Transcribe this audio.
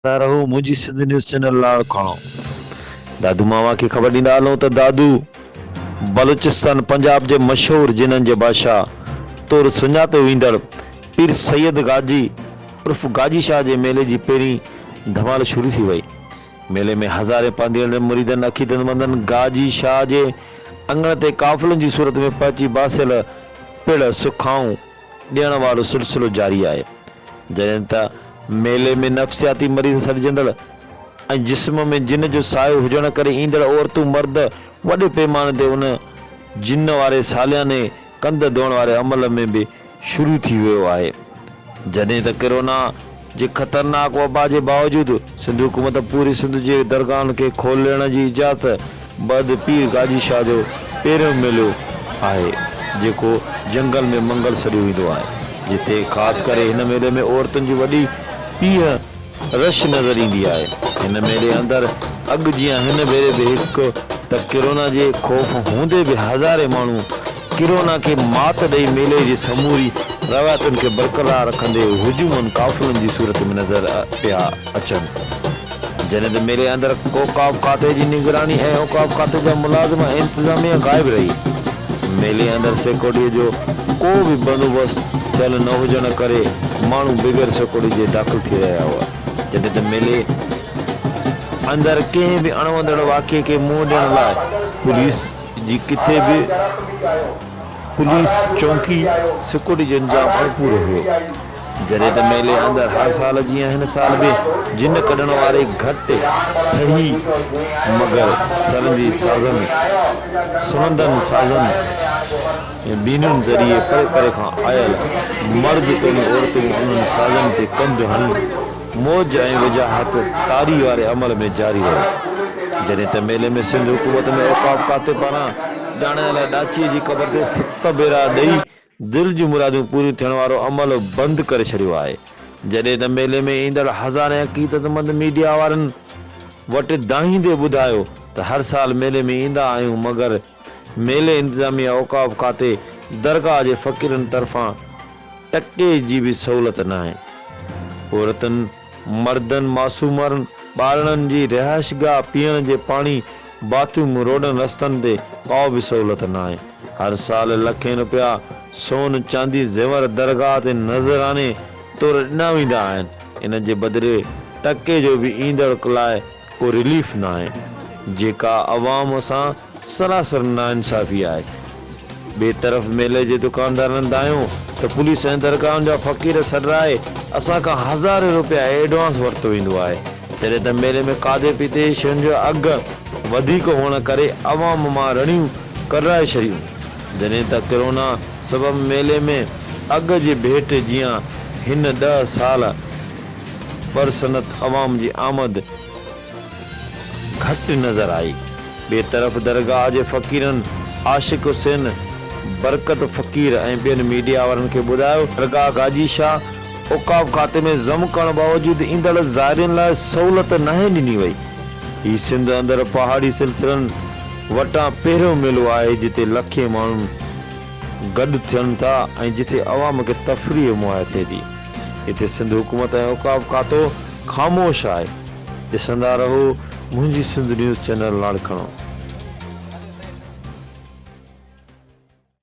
ڏسندا رهو منهنجي سنڌ نيوز چينل لاڙڪاڻو. دادو مان اوهان کي خبر ڏيندا هلون ته دادو بلوچستان پنجاب جي مشهور جنن جي بادشاهه طور سڃاتو ويندڙ پير سيد گاجي عرف گاجي شاهه جي ميلي جي پهرين ڌمال شروع ٿي وئي. ميلي ۾ هزارين پانڌيئڙن مريدن عقيدتمندن گاجي شاهه جي اڱڻ تي قافلن جي صورت ۾ پهچي باسيل پڙ سکائون ڏيڻ وارو سلسلو جاري آهي. جڏهن ته ميلي ۾ نفسياتي مريض سڏجندڙ ۽ جسم ۾ جن جو سايو هجڻ ڪري ايندڙ عورتون مرد وڏي پيماني تي ان جن واري سالياني ڪنڌ ڌوئڻ واري عمل ۾ به شروع ٿي ويو آهي. جڏهن ته ڪرونا جي خطرناڪ وبا جي باوجود سنڌ حڪومت پوري سنڌ جي درگاهن کي کولڻ جي اجازت بعد پير گاجي شاهه جو پهريون ميلو آهي جيڪو جنگل ۾ منگل سڏيو ويندو آهي جتي خاص ڪري هن ميلي ۾ عورتن جي وڏي پيهه رش نظر ايندي آهي. هن ميلي اندر اڳ جيان هن ڀيري به هڪ ته ڪرونا جي خوف هوندي به هزارين ماڻهو ڪرونا کي مات ڏئي ميلي جي سموري روايتن کي برقرار رکندي هجومن قافلن جي صورت ۾ نظر پيا اچن. جڏهن ته ميلي اندر اوقاف کاتي جي نگراني ۽ اوقاف کاتي جا ملازم ۽ انتظاميه غائب رهي. ميلي اندر سيڪيورٽيء جو ڪو به بندوبست ٿيل نه هجڻ ڪري ماڻهو بغير سيڪيورٽي جي داخل ٿي رهيا هئا. جڏهن ته ميلي اندر ڪنهن به اڻوندڙ واقعي کي منهن ڏيڻ لاء پوليس جي ڪٿي به پوليس چونڪي سيڪيورٽي جو انتظام اڻپورو هيو. جڏهن ته ميلي اندر هر سال جيان هن سال به جن ڪڍڻ واري گهٽ سهي مگر سرندي سازن سرندن سازن ۽ بينن ذريعي پري پري کان آيل مرد توڻي عورتون انهن سازن تي ڪنڌ هڻي موج ۽ وجاهت طاري واري عمل ۾ جاري رهيو. جڏهن ته ميلي ۾ سنڌ حڪومت ۾ اوقاف کاتي پاران ڄاڻايل ڏاچيء جي قبر تي ست ڀيرا ڏئي دل جون مرادون پوريون ٿيڻ وارو عمل بند ڪري ڇڏيو آهي. جڏهن ته ميلي ۾ ايندڙ هزارين عقيدتمند ميڊيا وارن وٽ دانهيندي ٻڌايو ته هر سال ميلي ۾ ايندا آهيون مگر ميلي انتظاميه اوقاف کاتي درگاهه جي فقيرن طرفان ٽڪي جي به سهولت ناهي. عورتن، مردن، معصومرن ٻارڙن جي رهائشگاهه، پيئڻ جي پاڻي، باٿ روم، روڊن رستن تي ڪا به سهولت ناهي. هر سال لکين رپيا سون، چاندي، زيور درگاهه تي نذراني طور ڏنا ويندا آهن، ان جي بدلي ٽڪي جو به ايندڙ لاء ڪو رليف ناهي، جيڪا عوام سان سراسر ناانصافي آهي. ٻئي طرف ميلي جي دڪاندارن دانهيو ته پوليس ۽ درگاهن جا فقير سڏرائي اسان کان هزارين رپيا ايڊوانس ورتو ويندو آهي، جڏهن ته ميلي ۾ کاڌي پيتي جي شين جو اگهه وڌيڪ هئڻ ڪري عوام مان رڙيون ڪڍرائي ڇڏيون، جڏهن ته ڪرونا سبب ميلي ۾ اڳ جي ڀيٽ جيان هن ڏهه سال برسنت عوام جي آمد گهٽ نظر آئي. ٻئي طرف درگاهه جي فقيرن عاشق حسين، برڪت فقير ۽ ٻين ميڊيا وارن کي ٻڌايو درگاهه گاجي شاهه اوقاف کاتي ۾ ضم ڪرڻ باوجود ايندڙ زائرين لاء سهولت ناهي ڏني وئي. هي سنڌ اندر پهاڙي سلسلن وٽان پهريون ميلو آهي جتي لکين ماڻهن گڏ ٿين ٿا ۽ جتي عوام کي تفريح مهيا ٿئي ٿي. هتي سنڌ حڪومت ۽ اوقاف کاتو خاموش آهي. ڏسندا رهو منهنجي سنڌ نيوز چينل لاڙڪاڻو.